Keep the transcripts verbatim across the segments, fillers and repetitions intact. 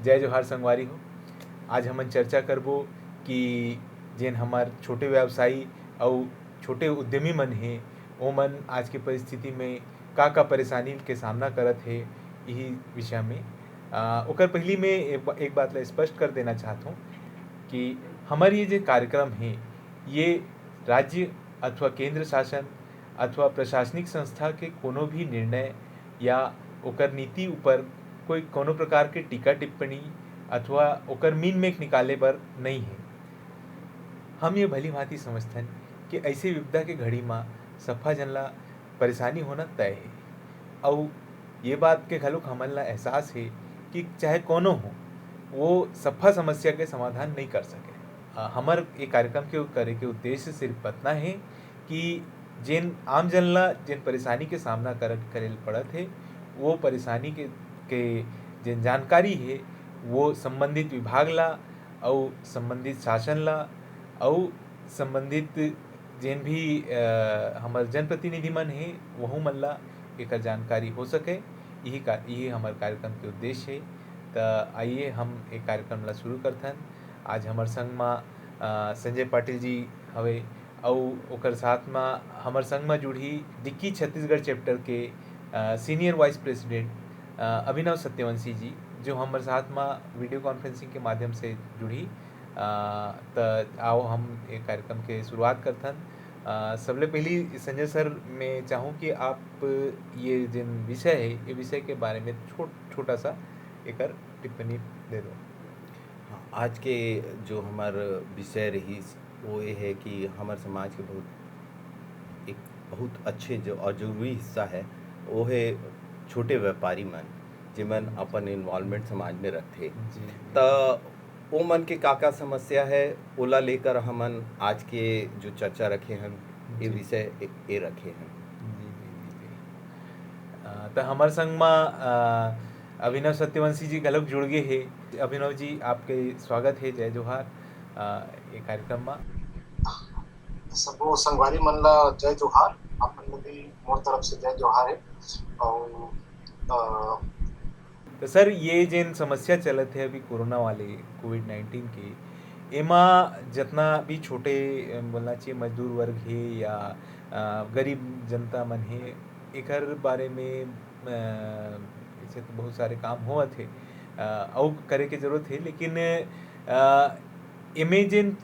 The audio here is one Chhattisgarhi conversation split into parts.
जय जोहार संगवारी हो। आज हमन चर्चा करबो कि जेन हमर छोटे व्यवसायी अउ छोटे उद्यमी मन हे, ओमन आज के परिस्थिति में का-का परेशानी के सामना करत हे, इही विषय में। अ, ओकर पहिली में एक बा-, एक बात ला स्पष्ट कर देना चाहत हूँ कि हमर ये जे कार्यक्रम हे, ये राज्य अथवा केंद्र शासन अथवा प्रशासनिक संस्था के कोनो भी निर्णय या ओकर नीति ऊपर कोई कोनो प्रकार के टीका टिप्पणी अथवा ओकर मीन मेख निकाले बर नइ हे। हम ये भली भांति समझथन कि ऐसे विपदा के घड़ी म सफा जन ला परेशानी होना तय हे। अउ ये बात के घलोक हमन ला एहसास हे कि चाहे कोनो हो, वो सफा समस्या के समाधान नइ कर सके। अ, हमर ये कार्यक्रम के करे के उद्देश्य सिर्फ अतना हे कि जेन आम जन ला जेन परेशानी के सामना कर, करे ल पड़त हे, वो परेशानी के, के जेन जानकारी हे, वो संबंधित विभाग ला अउ संबंधित शासन ला अउ संबंधित जेन भी, अ, हमर जनप्रतिनिधि मन हे, वहू मन ला एकर जानकारी हो सके। यही का, यही हमर कार्यक्रम के उद्देश्य हे। त आइए, हम एक कार्यक्रम ला शुरू करथन। आज हमर संग म, अ, संजय पाटिल जी हवे, अउ ओकर साथ म हमर संग म जुड़ही डिक्की छत्तीसगढ़ चैप्टर के, अ, senior vice president, अ, अभिनव सत्यवंशी जी, जो हमर साथ म video conferencing के माध्यम से जुड़ही। अ, त आओ, हम एक कार्यक्रम के शुरुआत करथन। अ, सबले पहिली संजय सर, मैं चाहूँ कि आप ये जेन विषय हे, ये विषय के बारे में छोट-, छोटा सा एकर टिप्पणी दे दो। हाँ, आज के जो हमर विषय रहिस, वो ये है कि हमर समाज के बहुत, एक बहुत अच्छे जो और जरूरी हिस्सा है, वो है छोटे व्यापारी मन, जेमन अपन involvement समाज में रखथे। जी, जी। त ओ मन के का-का समस्या है, ओला लेकर हमन आज के जो चर्चा रखे हन, ये जी। विषय ए, ए रखे हन। जी, जी, जी, जी। अ, त हमर संग म, अ, अभिनव सत्यवंशी जी घलोक जुड़ गे हे। अभिनव जी, आपके स्वागत हे, जय जोहार, अ, ये कार्यक्रम म। सबो संगवारी मन ला जय जोहार, आप मन ला भी मोर तरफ से जय जोहार हे। अउ, अ, त सर, ये जेन समस्या चलत हे अभी कोरोना वाले, COVID nineteen के, एमा जतना भी छोटे, अ, बोलना चाहिए, मजदूर वर्ग हे या, अ, गरीब जनता मन हे, एकर बारे में, अ, ऐसे तो बहुत सारे काम होवत हे, अ, अउ करे के जरूरत हे, लेकिन, अ, एमे जेन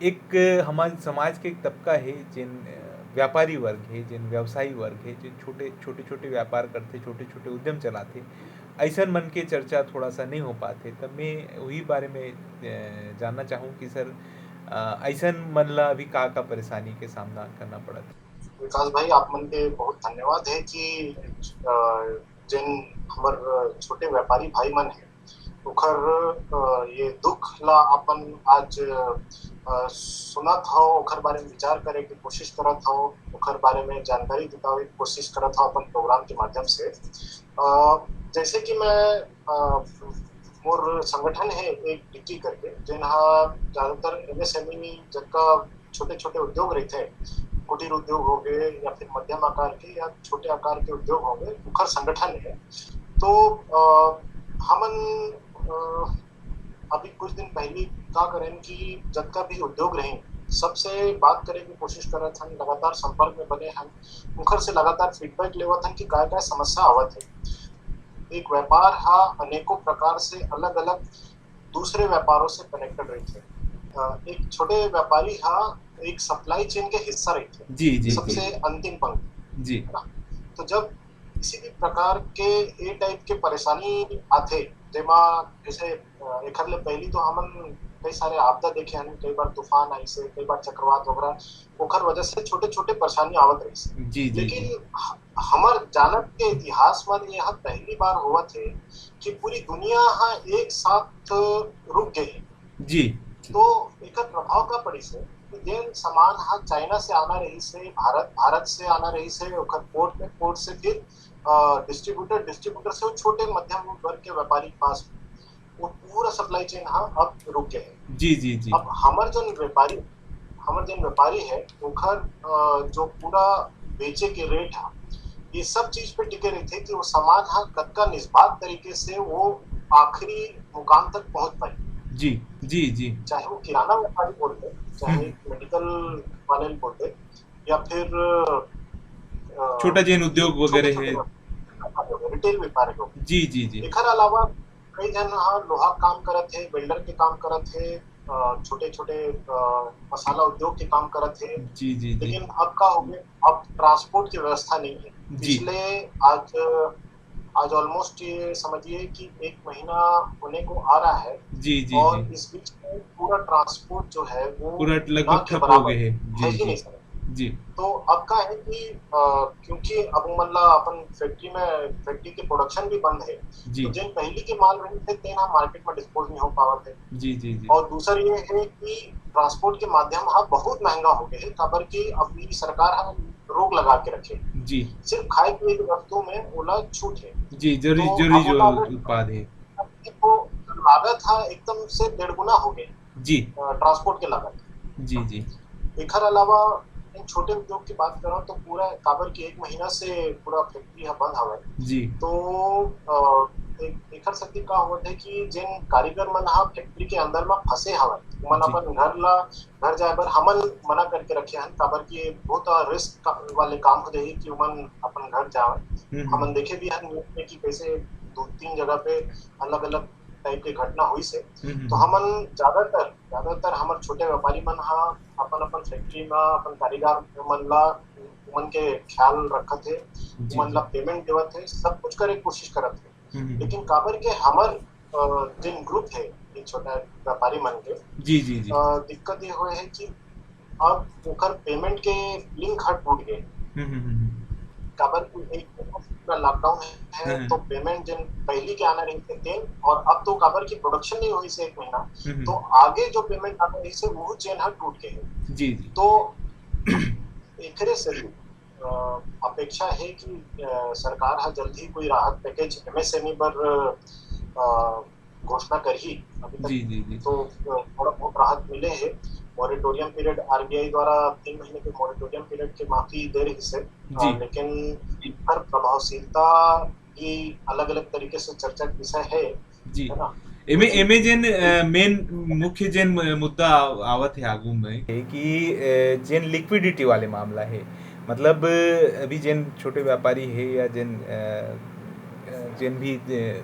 एक हमर समाज के एक तबका हे, जेन, अ, व्यापारी वर्ग हे, जेन व्यवसायी वर्ग हे, जेन छोटे, छोटे-छोटे व्यापार करथे, छोटे-छोटे उद्यम चलाथे, अइसन मन के चर्चा थोड़ा सा नइ हो पाथे। त मैं उही बारे में, अ, जानना चाहूँ कि सर, अ, अइसन मन ला अभी का-का परेशानी के सामना करना पड़त हे? विकास भाई, आप मन के बहुत धन्यवाद हे कि, अ, जेन हमर छोटे व्यापारी भाई मन हे, ओखर, अ, ये दुख ला अपन आज, अ, सुनत हव, ओखर बारे में विचार करे के कोशिश करत हव, ओखर बारे में जानकारी जुटावे के कोशिश करत हव अपन program के माध्यम से। अ, जैसे कि मैं, अ, मोर संगठन हे एक डिक्की करके, जेन ह ज्यादातर MSME जतका छोटे-छोटे उद्योग रहिथे, कुटीर उद्योग हो गए या फिर मध्यम आकार के या छोटे आकार के उद्योग हो गए, ओखर संगठन हे। तो, अ, हमन, अ, अभी कुछ दिन पहली का करेन कि जतका भी उद्योग रहिन, सबसे बात करे के कोशिश करत हन, लगातार संपर्क में बने हन, उनकर से लगातार feedback लेवत हन कि काय-काय समस्या आवत हे। एक व्यापार हा अनेकों प्रकार से अलग-अलग दूसरे व्यापारों से connected रहिथे। अ, एक छोटे व्यापारी हा एक supply chain के हिस्सा रहिथे, जी, जी, जी। सबसे अंतिम पंक्ति, जी। है ना? तो जब किसी भी प्रकार के ए type के परेशानी आथे, जेमा जैसे, अ, एखर ले पहली तो हमन कई सारे आपदा देखे हन, कई बार तूफान आइसे, कई बार चक्रवात वगैरह, ओखर वजह से छोटे-छोटे परेशानी आवत रहिस। जी, जी, लेकिन जी। ह-, हमर जानत के इतिहास म ये ह पहली बार होवत हे कि पूरी दुनिया ह एक साथ रुक गए हे। जी। तो एकर प्रभाव का पड़िस हे कि जेन सामान ह चाइना से आना रहिस हे, भारत, भारत से आना रहिस हे, ओकर port में, port से फिर, अ, distributor, distributor से वो छोटे मध्यम वर्ग के व्यापारी के पास, वो पूरा supply chain ह अब रुक गए हे। जी, जी, जी। अब हमर जन व्यापारी, हमर जन व्यापारी हे, ओखर, अ, जो पूरा बेचे के rate ह, ये सब चीज पे टिके रहिथे कि वो सामान ह कतका निष्पाप तरीके से वो आखिरी मुकाम तक पहुंच पाए। जी जी जी। चाहे वो किराना व्यापारी बोल दे, चाहे हम्म। मेडिकल वाले बोल दे, या फिर अ, छोटा जेन उद्योग वगैरह छोटे-छोटे है। व्यापारी, रिटेल व्यापारी हो। जी जी जी। एखर अलावा कई झन ह लोहा काम करत हे, वेल्डर के काम करत हे, अ, छोटे-छोटे अ, मसाला उद्योग के काम करत हे। जी जी जी। लेकिन अब का हो गया, अब ट्रांसपोर्ट की व्यवस्था नहीं है। जी। पिछले आज आज ऑलमोस्ट ये समझिए कि एक महीना होने को आ रहा है जी जी और जी। इस बीच में पूरा ट्रांसपोर्ट जो है वो पूरा ना लगभग के ठप हो बराबर गए है। है जी ही जी नहीं सर। जी। तो अब का है कि अ, क्योंकि अब मन ला अपन फैक्ट्री में, फैक्ट्री के प्रोडक्शन भी बंद है, जी तो जिन पहली के माल रही थे तेन ह मार्केट में डिस्पोज नहीं हो पावत है। जी जी जी। और दूसर ये है कि ट्रांसपोर्ट के माध्यम ह बहुत महंगा हो गए है, काबर कि अब ये सरकार ह रोक लगा के रखे, जी सिर्फ खाए पिए की वस्तु में ओला छूट है। जी। जरूरी तो जरूरी अब जो ओला अगर उत्पाद है। तो लागत ह एकदम से डेढ़ गुना हो गए जी अ, ट्रांसपोर्ट के लागत। जी जी। एखर अलावा इन छोटे उद्योग की बात करो तो पूरा काबर की एक महीना से पूरा फैक्ट्री ह बंद हवय। जी तो अ, ए- एखर सेती का होवत है कि जिन कारीगर मन ह फैक्ट्री के अंदर में फंसे हवय, मन जी। अपन घर ला, घर जाए बर हमन मना करके रखे हन, काबर कि ये बहुत रिस्क का, वाले काम हो जाही कि उमन अपन घर जावे। हम्म, हमन हम्म। देखे भी हन न्यूज में कि कैसे दो तीन जगह पे अलग-अलग टाइप के घटना होइस हे। हम्म, तो हम्म। हमन ज्यादातर, ज्यादातर हमर छोटे व्यापारी मन ह अपन, अपन फैक्ट्री म अपन कारीगर मन ला, उमन के ख्याल रखत हे, जी उमन जी। ला पेमेंट देवत हे, सब कुछ करे के कोशिश करत हे। हम्म, हम्म। लेकिन काबर के हमर, अ, जिन ग्रुप हे, ये छोटा व्यापारी मन के, जी जी जी। अ, दिक्कत ये होए हे कि अब ओकर पेमेंट के लिंक ह टूट गए। हम्म हम्म हम्म हम्म। काबर कि एक पूरा लॉकडाउन है, हम्म। तो पेमेंट जिन पहली के आना रही थे तेन, और अब तो काबर की प्रोडक्शन नहीं हुई से एक महीना, हम्म। तो आगे जो पेमेंट आना रही से वो चेन ह टूट गए है। जी जी। तो एकरे से, अ, अपेक्षा है कि, अ, सरकार ह जल्द ही कोई राहत पैकेज एमएसएमई पर, अ, घोषणा करही। अभी तक जी जी जी। तो, अ, थोड़ा बहुत राहत मिले है, मॉरेटोरियम पीरियड, आरबीआई द्वारा तीन महीने के मॉरेटोरियम पीरियड के माफी दे रही से, अ, जी। लेकिन एकर प्रभावशीलता भी अलग-अलग तरीके से चर्चा के विषय है, जी। है ना? एमे, लेकिन एमे जेन, अ, मेन मुख्य जेन म-, मुद्दा आवत हे आगू में, हे कि, अ, जेन लिक्विडिटी वाले मामला हे, मतलब, अभी जेन छोटे व्यापारी हे या जेन, अ, अ, जेन भी, अ,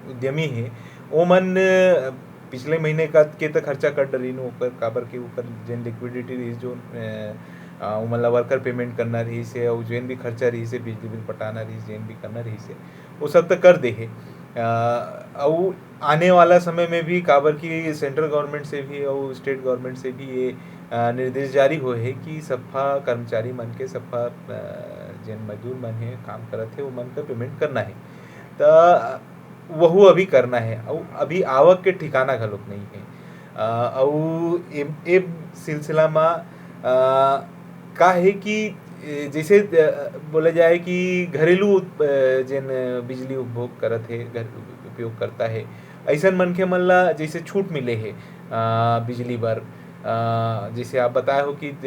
उद्यमी हे, ओमन, अ, पिछले महीने का, के त खर्चा कर डरिन ओकर, काबर के ओकर जेन लिक्विडिटी रहिस, जो, अ, अ, ओमन ला वर्कर पेमेंट करना रहिस हे, अउ जेन भी खर्चा रहिस हे, बिजली बिल पटाना रहिस, जेन भी करना रहिस हे, वो सब त कर दे हे। अ, अउ आने वाला समय में भी, काबर कि सेंट्रल गवर्नमेंट से भी अउ स्टेट गवर्नमेंट से भी ये, अ, निर्देश जारी होए हे कि सफा कर्मचारी मन के, सफा, अ, जेन मजदूर मन हे, काम करत हे, ओमन का पेमेंट करना हे। त वहू अभी करना हे, अउ अभी आवक के ठिकाना घलोक नहीं हे। अ, अउ ए, ए सिलसिला म, अ, का हे कि, ए, जैसे, अ, बोला जाए कि घरेलू उत-, अ, जेन बिजली उपभोग करत हे, घर उपयोगकर्ता हे, अइसन मनखे मन ला जैसे छूट मिले हे, अ, बिजली बर, अ, जैसे आप बताए हो कि, अ,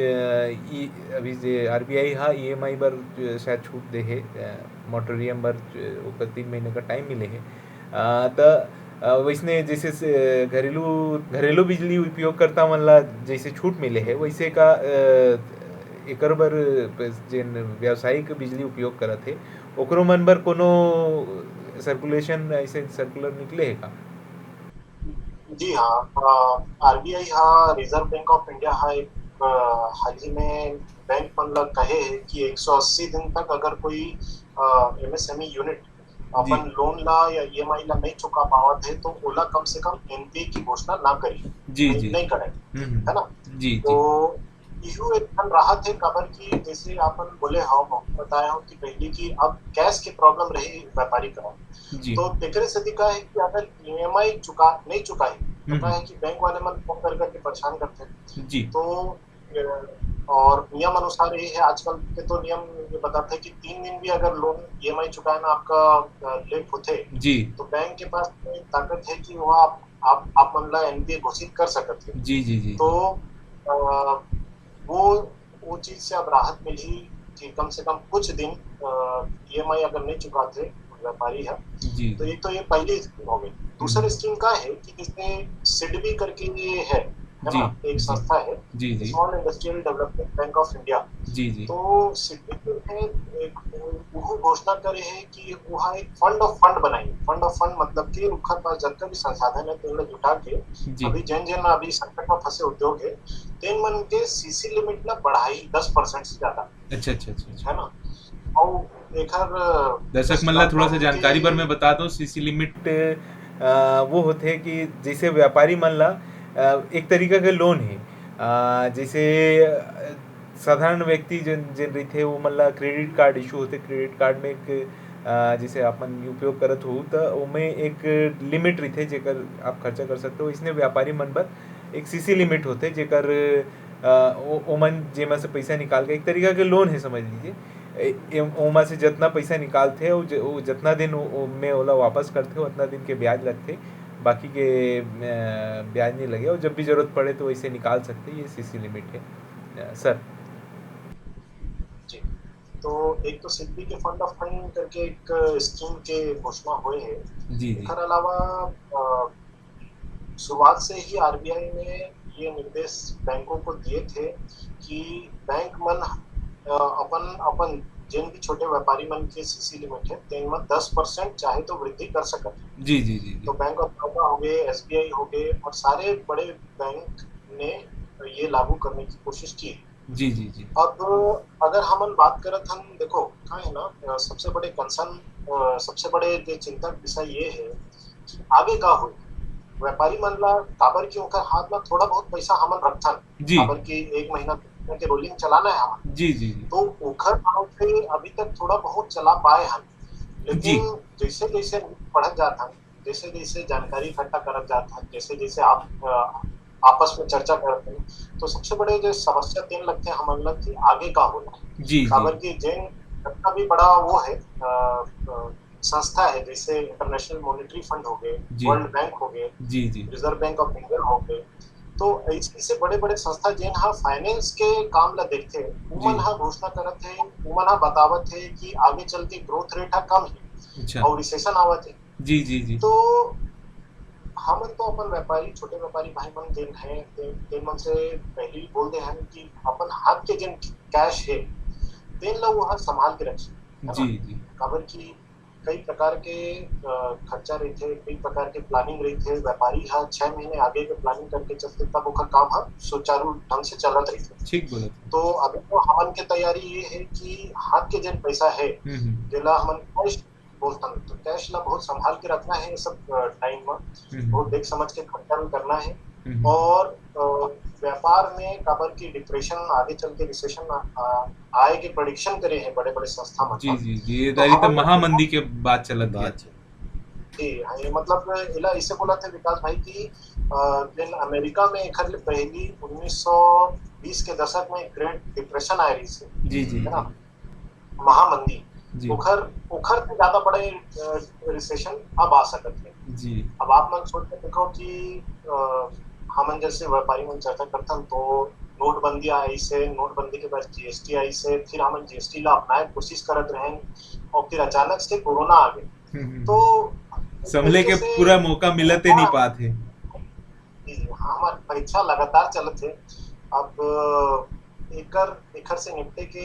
ई अभी जे आरबीआई ह ईएमआई बर, अ, शायद छूट दे हे, अ, मॉरेटोरियम बर, अ, ओकर तीन महीने का टाइम मिले हे। अ, त, अ, वैसने जैसे से घरेलू, घरेलू बिजली उपयोगकर्ता मन ला जैसे छूट मिले हे, वैसे का, अ, एकर बर जेन व्यावसायिक बिजली उपयोग करत हे, ओकरो मन बर कोनो सर्कुलेशन, ऐसे सर्कुलर निकले हे का? जी हाँ, अ, आरबीआई ह, रिजर्व बैंक ऑफ इंडिया ह एक, अ, हाल ही में बैंक मन ला कहे हे कि एक सौ अस्सी दिन तक अगर कोई, अ, एमएसएमई यूनिट अपन जी। लोन ला या ईएमआई ला नहीं चुका पावत हे, तो ओला कम से कम एनपीए की घोषणा ना करी, जी, नहीं, जी। नहीं करे, हम्म, हम्म। है ना? जी, जी। तो इहू एक ठन राहत हे, काबर कि जैसे आपन बोले हो, बताए हो कि पहले कि अब कैश के प्रॉब्लम रही व्यापारी का, जी। तो तेकरे सेती का है कि अगर ईएमआई चुका, नहीं चुकाही, तो हम्म। का है कि बैंक वाले मन फोन कर करके परेशान करते हैं। जी। तो, अ, और नियम अनुसार ये है, आजकल के तो नियम ये बताते हैं कि तीन दिन भी अगर लोन ईएमआई चुकाए में आपका, अ, लेट होते, जी। तो बैंक के पास इतनी ताकत है कि वो आप, आप, आप मन ला एनपीए घोषित कर सकते हैं। जी, जी, जी। तो, अ, वो, वो चीज से अब राहत मिली कि कम से कम कुछ दिन, अ, ईएमआई अगर नहीं चुकाते, व्यापारी है। जी। तो एक तो ये पहली स्कीम हो गई। दूसरी स्कीम का है कि जैसे सिडबी करके ये है, है जी, ना, एक जी। संस्था है, जी, जी। Small Industrial Development Bank of India। जी, जी। तो सिडबी जो है, एक, वो घोषणा करे है कि वो एक fund of fund बनाई। Fund of fund मतलब कि उनका पास जितना भी संसाधन है, तो उन्हें जुटा के जी। अभी जन जन अभी संकट में फंसे उद्योग है, तेन मन के सीसी लिमिट ना बढ़ाई दस परसेंट से ज्यादा, अच्छा, अच्छा, अच्छा, अच्छा। है ना। और एकर दर्शक मन ला थोड़ा सा जानकारी बर मैं बता दूं, सीसी लिमिट वो होथे कि जैसे व्यापारी मन ला, अ, एक तरीका के लोन है। अ, जैसे, अ, साधारण व्यक्ति जेन, जेन रहिथे, वो मन ला क्रेडिट कार्ड इशू होथे। क्रेडिट कार्ड में एक, अ, जैसे आप मन उपयोग करत हो, त ओमे एक लिमिट रहिथे, जेकर आप खर्चा कर सकते हो। इसने व्यापारी मन बर एक सीसी लिमिट होथे, जेकर, अ, ओ-, ओमन जेमा से पैसा निकाल के, एक तरीका के लोन है, समझ लीजिए। ए-, ए-, ओमा से जितना पैसा निकालथे, वो ज-, वो जितना दिन ओ-, ओ-, में ओला वापस करथे, उतना दिन के ब्याज लगथे, बाकी के, अ, ब्याज नहीं लगे। और जब भी जरूरत पड़े, तो वैसे निकाल सकते, ये सीसी लिमिट है, अ, सर। जी, तो एक तो सिडबी के फंड ऑफ फंड करके एक स्कीम के घोषणा हुए है। जी, जी। एकर अलावा, अ, शुरुआत से ही आरबीआई ने ये निर्देश बैंकों को दिए थे कि बैंक मन, अ, अपन, अपन जिन भी छोटे व्यापारी मन के सीसी लिमिट है, तेन में दस परसेंट चाहे तो वृद्धि कर सकत है। जी, जी, जी, जी। तो बैंक ऑफ बड़ौदा हो गए, एसबीआई हो गए और सारे बड़े बैंक ने ये लागू करने की कोशिश की। जी, जी, जी। अब अगर हमन बात करत हन, देखो, का है ना, अ, सबसे बड़े कंसर्न, अ, सबसे बड़े जो चिंता के विषय ये है कि आगे का होई। व्यापारी मन ला, काबर कि ओकर हाथ में थोड़ा बहुत पैसा हमन रखथन, जी। काबर कि एक महीना के रोलिंग चलाना है हमन। जी, जी, जी। तो ओखर नाव से अभी तक थोड़ा बहुत चला पाए हन, लेकिन जी। जैसे जैसे बढ़त जात हन, जैसे जैसे जानकारी इकट्ठा करत जात हन, जैसे जैसे आप, अ, आपस में चर्चा करत हन, तो सबसे बड़े जो समस्या तेन लगथे हमन ला कि आगे का होना है। जी, जी। काबर कि जेन जितना भी बड़ा वो है, अ, अ, संस्था है, जैसे इंटरनेशनल मॉनेटरी फंड हो गए, जी। वर्ल्ड बैंक हो गए, जी, जी। रिजर्व बैंक ऑफ इंडिया हो गए, तो ऐसे, ऐसे बड़े-बड़े संस्था जेन हा फाइनेंस के काम ला देखथे, उमन जी। हा घोषणा करत हे, उमन हा बतावत हे कि आगे चल के ग्रोथ रेट हा कम हे अच्छा। और रिसेशन आवत हे। जी, जी, जी। तो हमन तो अपन व्यापारी, छोटे व्यापारी भाई मन जेन हैं, ते-, तेन मन से पहले ही बोल दे हन कि अपन हाथ के जेन कैश हे, तेन ला वो हा संभाल के रखिए, है ना? जी, जी। काबर कि कई प्रकार के, अ, खर्चा रहिथे, कई प्रकार के प्लानिंग रहिथे। व्यापारी हा छह महीने आगे के प्लानिंग करके चलथे, तब ओकर काम हा सुचारू ढंग से चलत रहिथे। ठीक बोलत। तो अभी तो हमन के तैयारी ये है कि हाथ के जेन पैसा है, हम्म, हम्म। जेला हमन कैश बोलथन, तो कैश ला बहुत संभाल के रखना है ये सब, अ, टाइम में। हम्म। बहुत देख समझ के खर्चा भी करना है। हम्म। और, अ, व्यापार में काबर की डिप्रेशन, आगे चल के रिसेशन, अ, आए के प्रेडिक्शन करे हैं बड़े-बड़े संस्था मन। जी, जी, जी, ये दारी तो महामंदी के बात चलत हे। जी, हाँ, ये मतलब एला इसे बोलथे विकास भाई कि, अ, जेन अमेरिका में एखर ले पहली उन्नीस सौ बीस के दशक में ग्रेट डिप्रेशन आए रहिस हे, जी, जी, है ना? जी। महामंदी, जी। ओखर, ओखर से ज्यादा बड़े, अ, रिसेशन अब आ सकत हे। जी। अब आप मन सोच के देखो कि, अ, हमन जैसे व्यापारी मन चर्चा करथन तो नोटबंदी आइस हे, नोटबंदी के बाद जीएसटी आइस हे, फिर हमन जीएसटी ला अपनाए के कोशिश करत रहेन और फिर अचानक से कोरोना आ गए। हम्म, हम्म। तो संभले के जैसे पूरा मौका मिलत ही नहीं हाँ। पात हे। जी, हाँ, हमार परीक्षा लगातार चलत हे। अब एकर, एकर से निपटे के,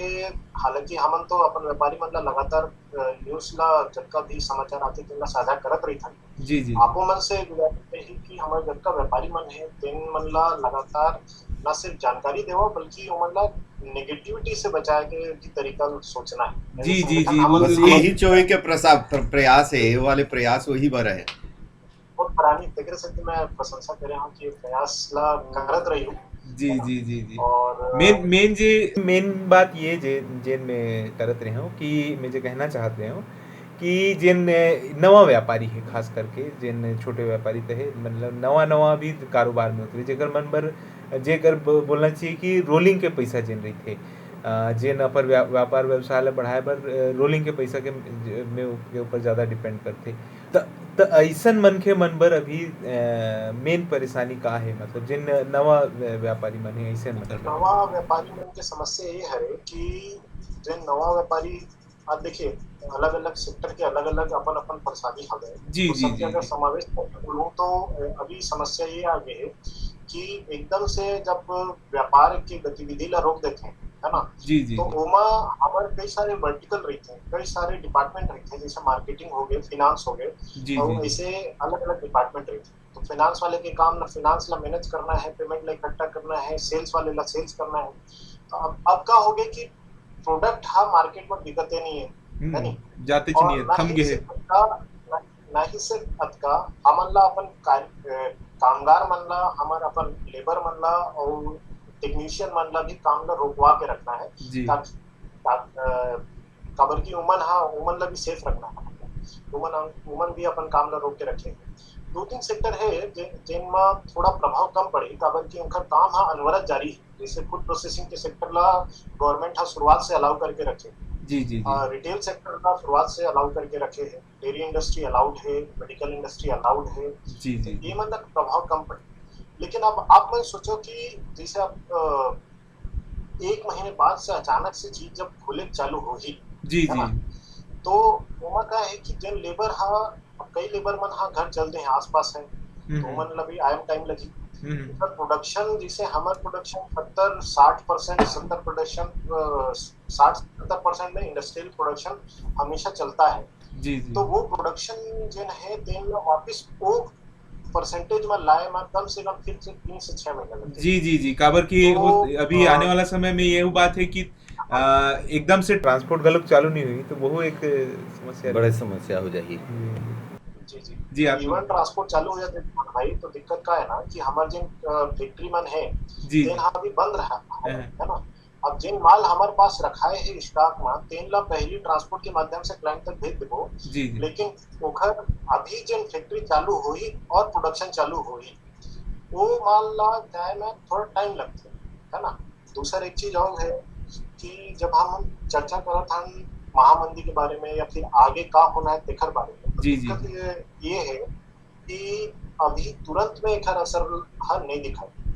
हालांकि हमन तो अपन व्यापारी मन ला लगातार, अ, न्यूज़ ला जतका भी समाचार आथे, तेन ला साझा करत रहिथन। जी, जी। आपो मन से गुजारिश रही कि हमर जतका व्यापारी मन हे, तेन मन ला लगातार न सिर्फ जानकारी देवा, बल्कि ओमन ला नेगेटिविटी से बचाए के भी तरीका सोचना है। जी, जी, संगठन जी, हमन वो बस से यही जो है कि प्रसा-, प्र-, प्रयास है, ये वाले प्रयास वही बर है। बहुत सराहनीय, तेकरे सेती मैं प्रशंसा करे हूँ कि प्रयास ला करत रही हूँ। जी, जी, जी, जी। और मेन, मेन जे, मेन बात ये जे, जेन मैं करत रहे हूँ कि मैं जे कहना चाहत रहे हूँ कि जेन नवा व्यापारी हे, खास करके जेन छोटे व्यापारी ते हे, मतलब नवा, नवा भी कारोबार में उतरे, जेकर मन बर, जेकर ब-, बोलना चाहिए कि रोलिंग के पैसा जेन रहिथे, अ, जेन अपन व्या-, व्यापार व्यवसाय ला बढ़ाए बर, अ, रोलिंग के पैसा के, में, के ऊपर ज्यादा डिपेंड करथे। त, त अइसन मनखे मन बर अभी, अ, मेन परेशानी का हे? मतलब जेन नवा व्या-, व्यापारी मन हे, अइसन मन बर। नवा व्यापारी मन के समस्या ये हरे कि जेन नवा व्यापारी अब देखिए, अलग-अलग सेक्टर के अलग-अलग अपन-अपन परेशानी हवे। जी, तो जी, सबके जी, अगर जी। समावेश करके बोलूँ तो, अ, अभी समस्या ये आ गई है कि एकदम से जब व्यापार के गतिविधि ला रोक देथे, है ना? जी, जी, तो जी। ओमा हमर कई सारे वर्टिकल रहिथे, कई सारे डिपार्टमेंट रहिथे, जैसे मार्केटिंग हो गए, फाइनेंस हो गए, जी, और जी, जी। ऐसे अलग-अलग डिपार्टमेंट रहिथे। तो फाइनेंस वाले के काम ला फाइनेंस ला मैनेज करना है, पेमेंट ला इकट्ठा करना है, सेल्स वाले ला सेल्स करना है। तो अब, अब का हो गया कि प्रोडक्ट हा मार्केट में बिकते नहीं है, है नहीं? हम्म, जाते च और नहीं है, ना थम ही गए है। सिर्फ अतका, ना, ना ही सिर्फ अतका, हमन ला अपन कार-, अ, कामगार मन ला, हमर अपन लेबर मन ला और टेक्नीशियन मन ला भी काम ला रोकवा के रखना है, जी। ताकि, ताकि, अ, काबर कि उमन हा, उमन ला भी सेफ रखना है। उमन, उमन भी अपन काम ला रोक के रखे हैं। दो तीन सेक्टर है जे-, जेन मा थोड़ा प्रभाव कम पड़ही, काबर कि उनकर काम हा अनवरत जारी है। जैसे फूड प्रोसेसिंग के सेक्टर ला गवर्नमेंट हा शुरुआत से अलाउ करके रखे। जी, जी, जी। अ, रिटेल सेक्टर ला शुरुआत से अलाउ करके रखे हैं। डेयरी इंडस्ट्री अलाउड है, मेडिकल इंडस्ट्री अलाउड है। जी, तो जी, ये जी। मतलब प्रभाव कम पड़े। लेकिन अब आप मन सोचो कि जैसे अब, अ, एक महीने बाद से अचानक से चीज जब खुले चालू होही, जी, है जी। ना? तो ओमा का है कि जन लेबर हा, अब कई लेबर मन हा घर चल दे हैं, आसपास है, हम्म, तो हम्म। ओमन ला भी आए म टाइम लगही। हम्म, हम्म। एकर प्रोडक्शन, जैसे हमर प्रोडक्शन सत्तर साठ परसेंट, सत्तर प्रोडक्शन, अ, साठ सत्तर परसेंट में इंडस्ट्रियल प्रोडक्शन हमेशा चलता है। जी, जी। तो वो प्रोडक्शन जेन है, तेन ला वापस वो परसेंटेज में लाए में कम से कम फिर से तीन से छह महीना लगथे। जी, जी, जी, काबर कि तो, वो अभी अ, आने वाला समय में ये बात है कि, अ, एकदम से ट्रांसपोर्ट घलोक चालू नहीं हुई, तो वो एक समस्या बड़े रही। समस्या हो जाही। जी। जी, जी। जी, आप इवन ट्रांसपोर्ट चालू हो जाथे भाई, तो दिक्कत का है ना कि हमर जेन, अ, फैक्ट्री मन है, जी, तेन जी। हा अभी बंद रहा, हाँ, हाँ। है ना? अब जेन माल हमर पास रखाए है स्टॉक में, तेन ला पहली ट्रांसपोर्ट के माध्यम से क्लाइंट तक भेज देबो, जी, जी। लेकिन ओखर अभी जेन फैक्ट्री चालू होही और प्रोडक्शन चालू होही, वो माल ला जाए में थोड़ा टाइम लगथे, है ना? दूसर एक चीज और है कि जब हम चर्चा करत हन महामंदी के बारे में या फिर आगे का होना है तेखर बारे में, तो जी, जी, दिक्कत जी। ये, ये है कि अभी तुरंत में एकर असर ह नहीं दिखाई।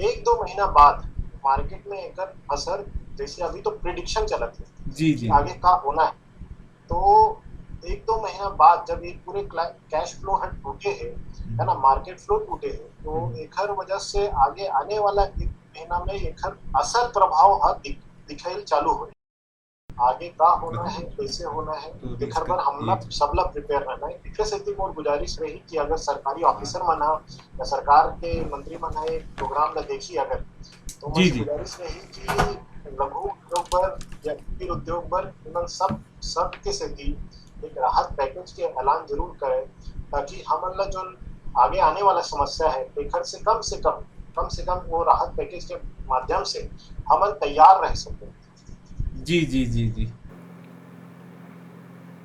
एक दो महीना बाद मार्केट में एकर असर, जैसे अभी तो प्रेडिक्शन चलत है जी, कि जी। आगे का होना है, तो एक दो महीना बाद जब ये पूरे क्ला-, कैश फ्लो ह टूटे है, हम्म। है ना, मार्केट फ्लो टूटे है, तो हम्म। एकर वजह से आगे आने वाला एक महीना में एकर असल प्रभाव ह दिख-, दिखाइल चालू होही। आगे का होना है, कैसे होना है, तो एकर बर हमला सबला प्रिपेयर रहना है। एकर सेती मोर गुजारिश रही कि अगर सरकारी ऑफिसर मन ह या सरकार के मंत्री मन ह एक प्रोग्राम ला देखी अगर, तो जी, मोर जी। गुजारिश रही कि लघु उद्योग बर या कुटीर उद्योग बर इमन सब, सब के सेती एक राहत पैकेज के ऐलान जरूर करे, ताकि हमन ला जोन आगे आने वाला समस्या है, एकर से कम से कम, कम से कम वो राहत पैकेज के माध्यम से हमन तैयार रह सके। जी, जी, जी, जी।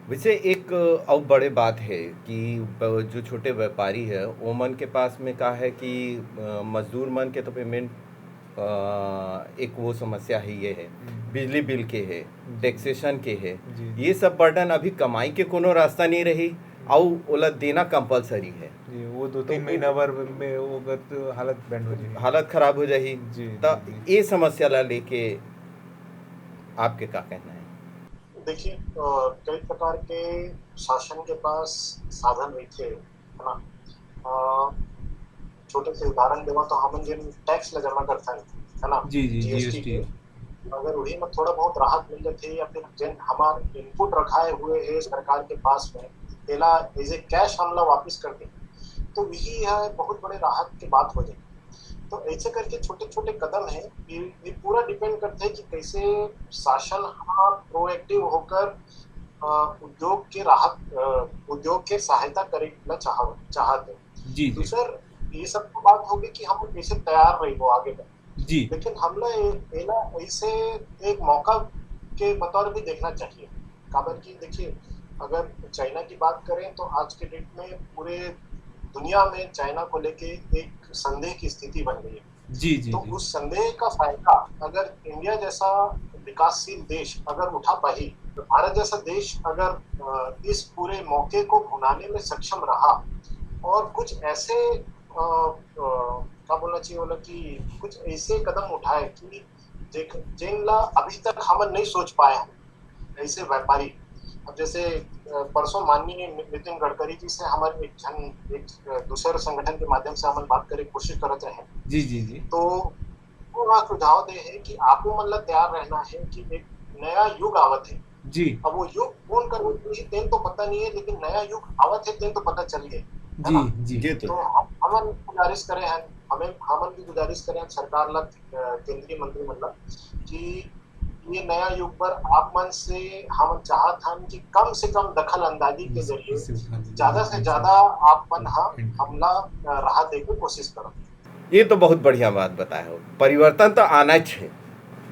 वैसे एक अउ बड़े बात है कि ब-, जो छोटे व्यापारी है, ओमन के पास में का है कि, अ, मजदूर मन के तो पेमेंट, अ, एक वो समस्या है, ये है। हम्म। बिजली बिल के है, हम्म। टैक्सेशन के है। जी। ये सब बर्डन अभी कमाई के कोनो रास्ता नहीं रही, हम्म। अउ ओला देना कंपल्सरी है। जी, वो दो तो तीन वो महीना भर में वो गत हालत बैंड हो जाही। हालत खराब हो जाही। जी, त जी, जी। ये समस्या ला लेके आपके का कहना है? देखिए, अ, कई प्रकार के शासन के पास साधन रहिथे, है ना? अ, छोटे से उदाहरण देवा तो हमन जेन टैक्स ला जमा करथन, है ना? जी, जी, जीएसटी जीएसटी। के, अगर उही में थोड़ा बहुत राहत मिल जाथे या फिर जेन हमार इनपुट रखाए हुए है सरकार के पास में, तेला एज ए कैश हमला वापस कर दे, तो यही है बहुत बड़े राहत की बात हो जाए। तो ऐसे करके छोटे-छोटे कदम है, ये, ये पूरा डिपेंड करता है कि कैसे शासन ह प्रोएक्टिव होकर, अ, उद्योग के राहत, अ, उद्योग के सहायता करे ला चाह-, चाहत है। जी, जी। दूसर, ये सब तो बात हो गई कि हम कैसे तैयार रहिबो आगे तक। जी। लेकिन हमला ए-, एला ऐसे एक मौका के बतौर भी देखना चाहिए। काबर कि देखिए, अगर चाइना की बात करें तो आज के डेट में पूरे दुनिया में चाइना को लेके एक संदेह की स्थिति बन गई है। जी, जी, तो जी। उस संदेह का फायदा अगर इंडिया जैसा विकासशील देश अगर उठा पाही, तो भारत जैसा देश अगर, अ, इस पूरे मौके को भुनाने में सक्षम रहा और कुछ ऐसे, अ, अ, क्या बोलना चाहिए, बोला कि कुछ ऐसे कदम उठाए कि जेक-, जेन ला अभी तक हमन नहीं सोच पाए हैं। ऐसे व्यापारी, अब जैसे अ, परसों माननीय नि-, नितिन गडकरी जी से हमर एक झन, एक अ, दूसर संगठन के माध्यम से हमन बात करे के कोशिश करत रहे। जी जी जी। तो वो ह सुझाव दे हे कि आपो मन ला तैयार रहना हे कि एक नया युग आवत हे। जी। अब वो युग कोन कर होही तेन तो पता नहीं है, लेकिन नया युग आवत हे तेन तो पता चल गए, है जी ना? जी। ये तो तो हम, हमन गुजारिश करे हैं, हमें, हमन भी गुजारिश करे हैं सरकार ला, अ, केंद्रीय मंत्री मन ला कि ये नया युग पर आप मन से हम चाहत हन कि कम से कम दखल अंदाजी के जरिए इससे उठा दीजिए। ज्यादा से ज्यादा आप मन ह हमला, अ, राहत दे के कोशिश करो। ये तो बहुत बढ़िया बात बताए हो, परिवर्तन तो आना ही है।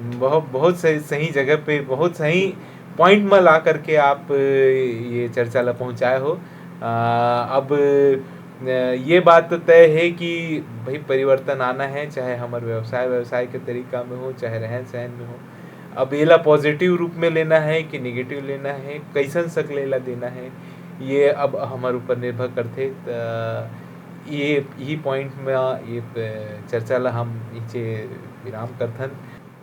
बहुत बहुत सही सही जगह पे बहुत सही पॉइंट में ला करके आप ये चर्चा ला पहुंचाए हो। आ, अब अ, ये बात तो तय है कि भाई परिवर्तन आना है, चाहे हमर व्यवसाय व्यवसाय के तरीका में हो, चाहे रहन सहन में हो। अब एला पॉजिटिव रूप में लेना है कि नेगेटिव लेना है, कैसन सकले ला देना है, ये अब हमर ऊपर निर्भर करथे। त ये यही पॉइंट में ये प- चर्चा ला हम इचे विराम करथन।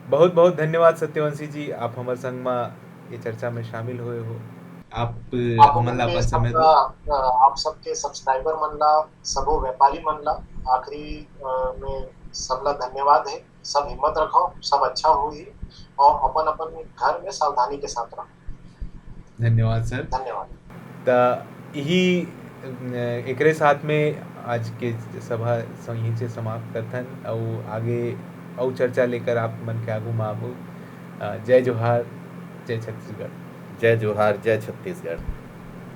बहुत बहुत धन्यवाद सत्यवंशी जी, आप हमर संग मा ये चर्चा में शामिल हुए हो। आप आप हमन ला लोगों के अपन समय दो। सबका, अ, आप सबके सब्सक्राइबर मन ला, सबो व्यापारी मन ला आखिरी, अ, में सबला धन्यवाद है। सब हिम्मत रखो, सब अच्छा होही और अपन अपन घर में सावधानी के साथ रहो। धन्यवाद सर। धन्यवाद। त यही अ, एकरे साथ में आज के सभा संहिचे समाप्त करथन, अउ आगे अउ चर्चा लेकर आप मन के आगू में आबो। अ, जय जोहार, जय छत्तीसगढ़। जय जोहार, जय छत्तीसगढ़।